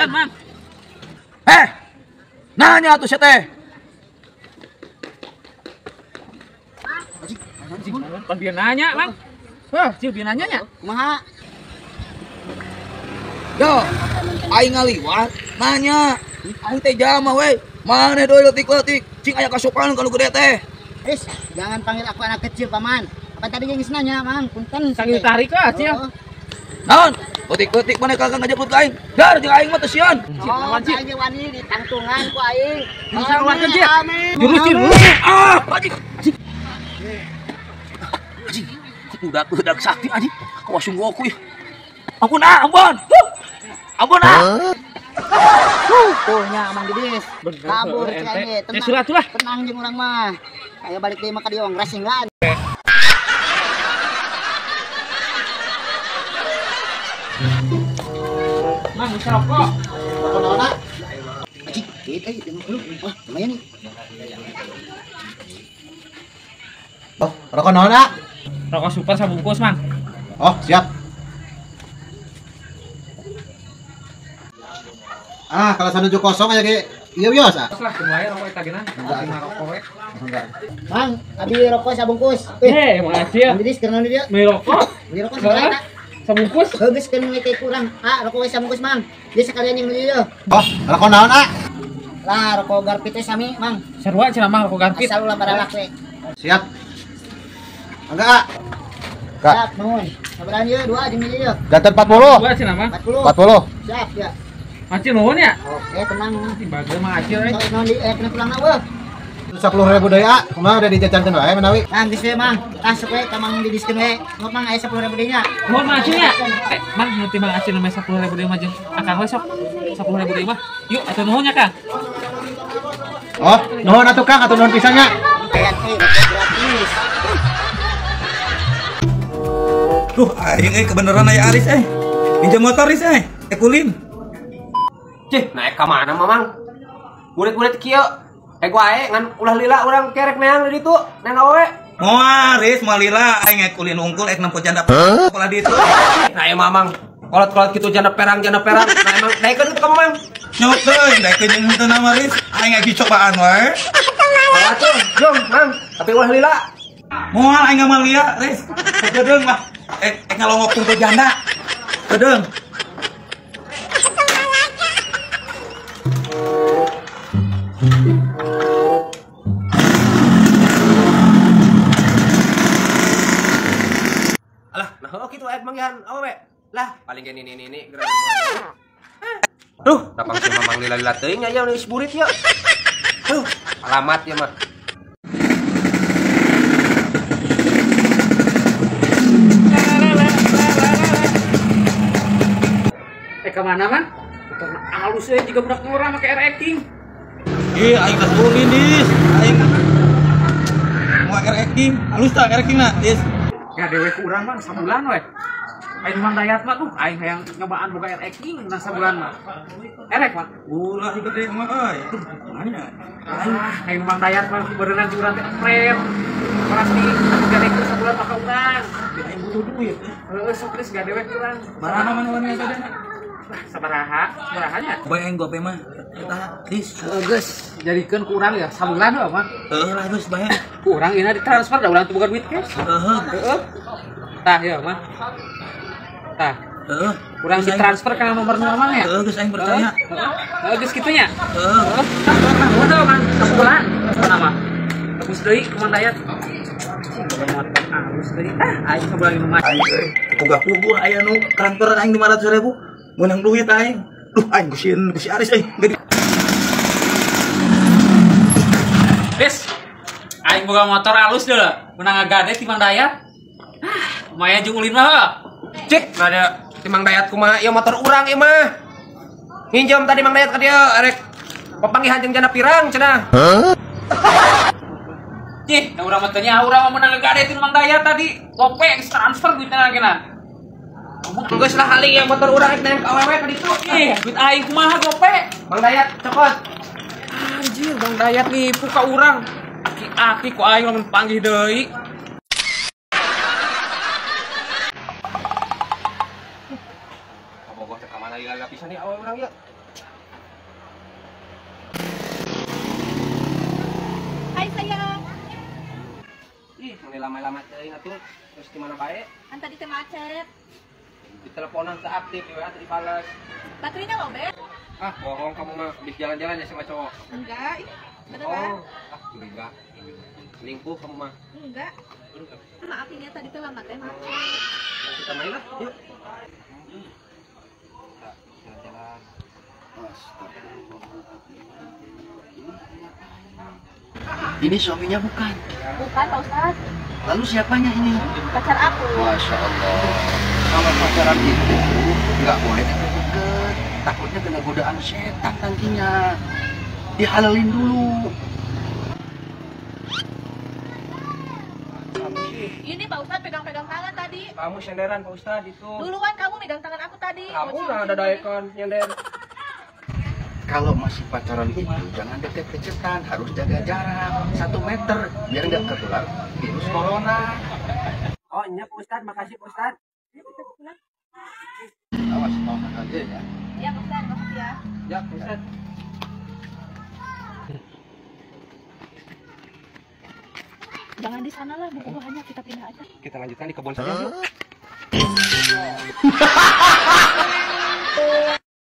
Punten, Mang. Eh. Nanya atuh sia teh. Pan bieu nanya, Mang. Heh, cil bieu nanya nya. Kumaha? Yo, aing ngaliwat nanya. Aing teh jama we. Maneh deui leutik-leutik, cing aya kasopanan ka nu gede teh. Is, jangan panggil aku anak kecil, Paman. Apa tadi geus nanya, Mang? Punten. Sambil tarik lah, cil. Naon? Leutik-leutik maneh kagak ngajebut ka aing. Dar jeung aing mah teu sieun. Oh, aing ge wani ditangtungan ku aing. Bisa keluarkeun, Cil. Jurus, Cil. Ah, anjing. Anjing. Anjing. Budak-budak sakti anjing. Kawas Goku ya. Ampun ah, ampun. Ampun ah. Tuh nya Mang Didis. Kabur cenah. Tenang. Tenang jeung urang mah. Ayo balik deui mah ka dieu racing lah. Mang bisa rokok. Rokok naon? Anjing, duit euy, 50. Wah, lumayan nih. Oh, rokok naon? Rokok super sabungkus, Mang. Oh, siap. Ah, kalau 170 aja ge ieu biasa. Lah, kumaha rokok eta geuna? Lima rokok we. Mang, abi rokok sabungkus. Eh, makasih ya. Mang Didis keur naon dieu? Beli rokok. Beli rokok sabaraha? Sabungkus. Heuh geus keun we teh kurang. Ah, rokok we sabungkus, Mang. Dia sekalian yang beli ieu. Oh, rokok naon, ah? Lah, rokok Garpit teh sami, Mang. Sarua cenah Mang rokok Garpit. Asal ulah baralak we. Siap. Enggak, ah. Kak. Siap, nuhun. Sabaraha ieu? Dua jeung ieu. Jantan 40. Dua cenah Mang. 40. 40. Siap, ya. Acil nuhun ya? Oke, tenang. Si bager mah acil euy. Sok naon di kena pulang eueuh. 10.000 deui ah. Kumaha udah dijajankeun wae manawi. Mang geus we, Mang. Tah sok we ka Mang Didiskeun we. Ngop Mang aya 10.000 deui nya. Nuhun Mang Acil nya. Eh, Mang nu ti Mang Acil nu 10.000 deui mah jeung Akang we sok. 10.000 deui mah. Yuk atuh nuhun nya, Kang. Oh, nuhun atuh Kang, atuh nuhun pisan nya. Kayak euy gratis. Duh, aing euy kebeneran aya Aris euy. Pinjam motor Aris euy. Ekulin. Cih, naik ka mana Mamang? Murid-murid kieu. Wae ngan ulah lila urang kerek neang di ditu, neang awewe. Moal Riz, moal lila aing ekulin unggul ek nempo janda pola ditu. Nah, ieu Mamang, kolot-kolot kitu janda perang, janda perang. Nah, emang daekeun ka Mamang. Nyok teuing, daekeun jeung henteu nama Riz. Aing lagi cobaan wae. Atuh, jong, Mang, tapi ulah lila. Moal aing moal lila, Riz. Kedeung lah. Ek ngalongok tunggu janda. Kedeung. Alah, nah oh kitu aya manggihan awewe. Lah, paling ge nini-nini geura. Duh, napang si Mamang lila-lila teuing aya geus burit ieu. Duh, alamat ieu mah. Eh, ka mana, Mang? Motorna alus euy jiga budak murah make RX King. Ih, aing geus ulin, Dis. Aing mau RX King, alus tah RX King na, Dis. Ya dewe ku urang Mang sabulan we. Aing Mang Dayat mah tuh aing hayang nyobaan boga RX King nah sabulan mah. Erek mah. Ulah gede mah euy. Aduh, mana? Ah, aing Mang Dayat mah berenang di urang teh frame. Pasti gade ku sabulan mah ka urang. Aing butuh duit. Heueuh sok geus gadewe ku urang. Baraha mana mana tadi? Lah sabaraha? Sabarahanya? Bae aing gope mah. Eta, Dis. Heueuh geus, jadikeun ku urang ya sabulan heuh mah. Heueuh lah geus bae. Ku urang ieu ditransfer da urang teu boga duit cash. Heueuh. Heueuh. Tah ieu mah. Tah. Heeh. Urang ditransfer ka nomor nu Mamang ya? Heeh, geus aing percaya. Heeh, geus kitu nya. Heeh. Heeh. Udah Mang, sabulan. Nama. Tebus deui ku Mang Dayat. Motor alus deui. Ah, aing sabulan mah. Aing euy, puguh-puguh aya nu transfer aing 500.000. Meunang duit aing. Duh, aing ku si Aris euy. Wis. Aing boga motor alus deui. Meunang ngagade ti Mang Dayat. Ah, lumayan jeung ulin mah. Cik, nah ada ti Mang Dayat kumaha ieu motor urang ieu mah. Nginjem tadi Mang Dayat ka dieu arek papanggihan jeung janda pirang cenah. Hah? Cih, da urang mah teu nya urang mah meunang ngagade ti Mang Dayat tadi. Gope geus transfer duitna geuna. Geus lah haling yang motor urang rek neang ka awewe ka ditu. Ih, duit aing kumaha gope? Mang Dayat cokot. Anjir, Bang Dayat nipu ka urang. Aki-aki ku aing lamun panggih deui. Kabogoh teh ka mana lila pisan ieu awewe urang ieu. Lama-lama teuing atuh. Terus gimana bae? Kan tadi teh macet. Di teleponan teu aktif, di WA teu dibalas. Baterainya lobet. Ah, bohong kamu mah. Habis jalan-jalan ya sama cowok. Enggak, beneran. Oh, ah curiga. Selingkuh kamu mah. Enggak. Maaf ini tadi teh lama teh macet. Kita main lah, yuk. Jalan-jalan. Ini suaminya bukan? Bukan, Pak Ustadz. Lalu siapanya ini? Pacar aku. Masya Allah. Kalau pacaran itu nggak boleh deket-deket. Takutnya kena godaan setan nantinya. Dihalalin dulu. Ini Pak Ustadz pegang-pegang tangan tadi. Kamu senderan Pak Ustadz itu. Duluan kamu megang tangan aku tadi. Kamu udah ada daekan nyender. Kalau masih pacaran itu jangan deket-deketan, harus jaga jarak 1 meter biar nggak tertular virus corona. Oh iya Pak Ustadz, makasih Pak Ustadz. Awas, mau aja ya. Iya Pak Ustadz, makasih ya. Ya Pak Ustadz. Jangan di sana lah, buku-bukuannya kita pindah aja. Kita lanjutkan di kebun saja yuk.